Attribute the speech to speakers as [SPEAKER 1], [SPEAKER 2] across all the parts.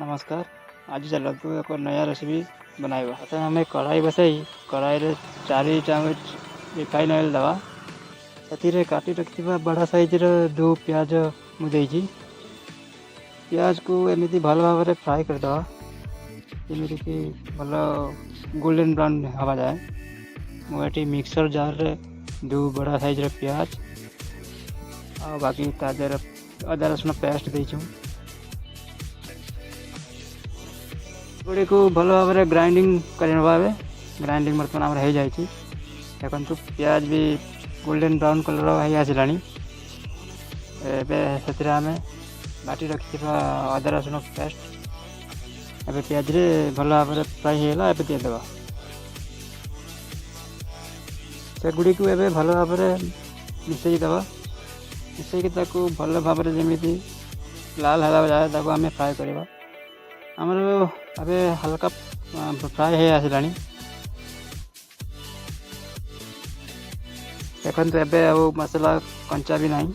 [SPEAKER 1] ନମସ୍କାର। ଆଜି ଚାଲନ୍ତୁ ଏକ ନୟା ରେସିପି ବନାଇବା। ପ୍ରଥମେ ଆମେ କଢ଼ାଇ ବସାଇ କଢ଼ାଇରେ 4 ଚାମଚ ରିଫାଇନ୍ ଅଏଲ୍ ଦେବା। ସେଥିରେ କାଟି ରଖିଥିବା ବଡ଼ ସାଇଜ୍ର 2 ପିଆଜ ମୁଁ ଦେଇଛି। ପିଆଜକୁ ଏମିତି ଭଲ ଭାବରେ ଫ୍ରାଏ କରିଦେବା, ଯେମିତିକି ଭଲ ଗୋଲ୍ଡେନ୍ ବ୍ରାଉନ୍ ହେବା ଯାଏ। ମୁଁ ଏଠି ମିକ୍ସର ଜାର୍ରେ 2 ବଡ଼ ସାଇଜ୍ର ପିଆଜ ଆଉ ବାକି ତା ଦେହରେ ଅଦା ରସୁଣ ପେଷ୍ଟ ଦେଇଛୁ। ଗୁଡ଼ିକୁ ଭଲ ଭାବରେ ଗ୍ରାଇଣ୍ଡିଙ୍ଗ କରିନେବା। ଏବେ ଗ୍ରାଇଣ୍ଡିଙ୍ଗ ବର୍ତ୍ତମାନ ଆମର ହେଇଯାଇଛି। ଦେଖନ୍ତୁ, ପିଆଜ ବି ଗୋଲ୍ଡେନ୍ ବ୍ରାଉନ୍ କଲର୍ ହେଇ ଆସିଲାଣି। ଏବେ ସେଥିରେ ଆମେ ବାଟି ରଖିଥିବା ଅଦା ରସୁଣ ପେଷ୍ଟ ଏବେ ପିଆଜରେ ଭଲ ଭାବରେ ଫ୍ରାଏ ହେଇଗଲା, ଏବେ ଦେଇଦେବା। ସେଗୁଡ଼ିକୁ ଏବେ ଭଲ ଭାବରେ ମିଶାଇ ଦେବା। ମିଶାଇକି ତାକୁ ଭଲ ଭାବରେ ଯେମିତି ଲାଲ ହେଲା ଯାଏ ତାକୁ ଆମେ ଫ୍ରାଏ କରିବା। ଆମର ଏବେ ହାଲକା ଫ୍ରାଏ ହେଇ ଆସିଲାଣି। ଦେଖନ୍ତୁ, ଏବେ ଆଉ ମସଲା କଞ୍ଚା ବି ନାହିଁ,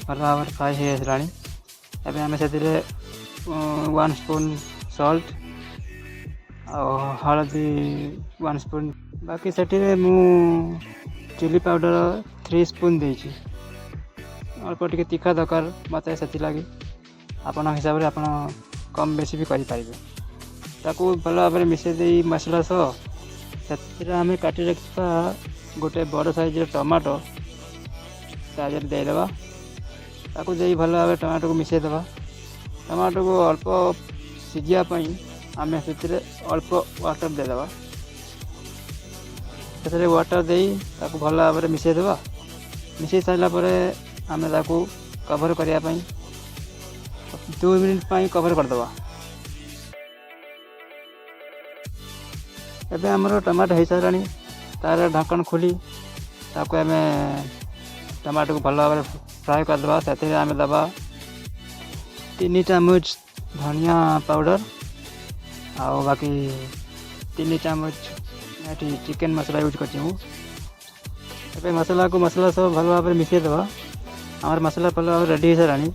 [SPEAKER 1] ଭଲ ଭାବରେ ଫ୍ରାଏ ହେଇ ଆସିଲାଣି। ଏବେ ଆମେ ସେଥିରେ 1 ସ୍ପୁନ୍ ସଲ୍ଟ ଆଉ ହଳଦୀ 1 ସ୍ପୁନ୍, ବାକି ସେଠିରେ ମୁଁ ଚିଲି ପାଉଡ଼ର 3 ସ୍ପୁନ୍ ଦେଇଛି। ଅଳ୍ପ ଟିକେ ତୀଖା ଦରକାର ମୋତେ, ସେଥିଲାଗି ଆପଣଙ୍କ ହିସାବରେ ଆପଣ କମ୍ ବେଶୀ ବି କରିପାରିବେ। ତାକୁ ଭଲ ଭାବରେ ମିଶାଇ ଦେଇ ମସଲା ସହ ସେଥିରେ ଆମେ କାଟି ରଖିଥିବା ଗୋଟେ ବଡ଼ ସାଇଜ୍ର ଟମାଟୋ ତା ଦେହରେ ଦେଇଦେବା। ତାକୁ ଦେଇ ଭଲ ଭାବରେ ଟମାଟୋକୁ ମିଶାଇ ଦେବା। ଟମାଟୋକୁ ଅଳ୍ପ ସିଝିବା ପାଇଁ ଆମେ ସେଥିରେ ଅଳ୍ପ ୱାଟର୍ ଦେଇଦେବା। ସେଥିରେ ୱାଟର୍ ଦେଇ ତାକୁ ଭଲ ଭାବରେ ମିଶାଇ ଦେବା। ମିଶାଇ ସାରିଲା ପରେ ଆମେ ତାକୁ କଭର୍ କରିବା ପାଇଁ 2 ମିନିଟ୍ ପାଇଁ କଭର୍ କରିଦେବା। ଏବେ ଆମର ଟମାଟୋ ହେଇସାରିଲାଣି। ତାର ଢାଙ୍କଣ ଖୋଲି ତାକୁ ଆମେ ଟମାଟୋକୁ ଭଲ ଭାବରେ ଫ୍ରାଏ କରିଦେବା। ସେଥିରେ ଆମେ ଦେବା 3 ଚାମଚ ଧନିଆ ପାଉଡ଼ର ଆଉ ବାକି 3 ଚାମଚ ଏଠି ଚିକେନ୍ ମସଲା ୟୁଜ୍ କରିଛି ମୁଁ। ଏବେ ମସଲାକୁ ମସଲା ସହ ଭଲ ଭାବରେ ମିଶାଇ ଦେବା। ଆମର ମସଲା ଭଲ ଭାବରେ ରେଡ଼ି ହେଇସାରିଲାଣି।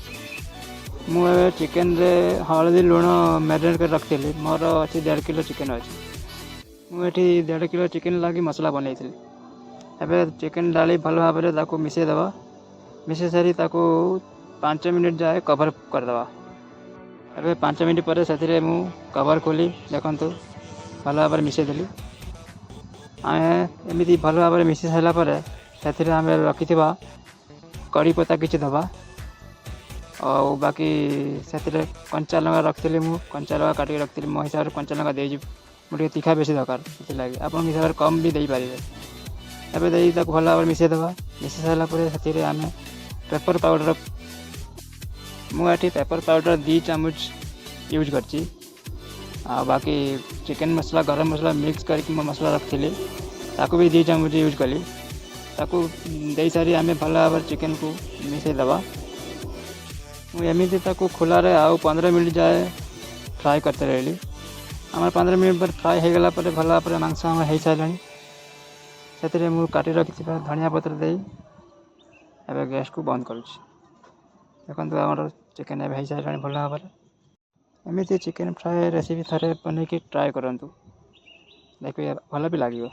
[SPEAKER 1] ମୁଁ ଏବେ ଚିକେନରେ ହଳଦୀ, ଲୁଣ ମ୍ୟାରିନେଟ୍ କରି ରଖିଥିଲି। ମୋର ଅଛି 1.5 କିଲୋ ଚିକେନ୍ ଅଛି। ମୁଁ ଏଠି 1.5 କିଲୋ ଚିକେନ୍ ଲାଗି ମସଲା ବନେଇଥିଲି। ଏବେ ଚିକେନ୍ ଡାଳି ଭଲ ଭାବରେ ତାକୁ ମିଶାଇ ଦେବା। ମିଶାଇ ସାରି ତାକୁ 5 ମିନିଟ୍ ଯାଏ କଭର୍ କରିଦେବା। ଏବେ 5 ମିନିଟ୍ ପରେ ସେଥିରେ ମୁଁ କଭର୍ ଖୋଲି ଦେଖନ୍ତୁ, ଭଲ ଭାବରେ ମିଶାଇ ଦେଲି। ଆମେ ଏମିତି ଭଲ ଭାବରେ ମିଶାଇ ସାରିଲା ପରେ ସେଥିରେ ଆମେ ରଖିଥିବା କରି ପତ୍ତା କିଛି ଦେବା ଆଉ ବାକି ସେଥିରେ କଞ୍ଚା ଲଙ୍କା ରଖିଥିଲି। ମୁଁ କଞ୍ଚା ଲଙ୍କା କାଟିକି ରଖିଥିଲି। ମୋ ହିସାବରେ କଞ୍ଚା ଲଙ୍କା ଦେଇଛି। ମୁଁ ଟିକେ ତୀଖା ବେଶୀ ଦରକାର, ସେଥିଲାଗି ଆପଣଙ୍କ ହିସାବରେ କମ୍ ବି ଦେଇପାରିବେ। ଏବେ ଦେଇ ତାକୁ ଭଲ ଭାବରେ ମିଶାଇ ଦେବା। ମିଶାଇ ସାରିଲା ପରେ ସେଥିରେ ଆମେ ପେପର୍ ପାଉଡ଼ର, ମୁଁ ଏଠି ପେପର୍ ପାଉଡ଼ର 2 ଚାମଚ ୟୁଜ୍ କରିଛି ଆଉ ବାକି ଚିକେନ୍ ମସଲା, ଗରମ ମସଲା ମିକ୍ସ କରିକି ମୁଁ ମସଲା ରଖିଥିଲି, ତାକୁ ବି 2 ଚାମଚ ୟୁଜ୍ କଲି। ତାକୁ ଦେଇସାରି ଆମେ ଭଲ ଭାବରେ ଚିକେନ୍କୁ ମିଶାଇ ଦେବା। ମୁଁ ଏମିତି ତାକୁ ଖୋଲାରେ ଆଉ 15 ମିନିଟ୍ ଯାଏ ଫ୍ରାଏ କରିତେ ରହିଲି। ଆମର 15 ମିନିଟ୍ ପରେ ଫ୍ରାଏ ହେଇଗଲା ପରେ ଭଲ ଭାବରେ ମାଂସ ଆମର ହେଇସାରିଲାଣି। ସେଥିରେ ମୁଁ କାଟି ରଖିଥିବା ଧନିଆ ପତ୍ର ଦେଇ ଏବେ ଗ୍ୟାସ୍କୁ ବନ୍ଦ କରୁଛି। ଦେଖନ୍ତୁ, ଆମର ଚିକେନ୍ ଏବେ ହେଇସାରିଲାଣି ଭଲ ଭାବରେ। ଏମିତି ଚିକେନ୍ ଫ୍ରାଏ ରେସିପି ଥରେ ବନେଇକି ଟ୍ରାଏ କରନ୍ତୁ, ଦେଖିବେ ଭଲ ବି ଲାଗିବ।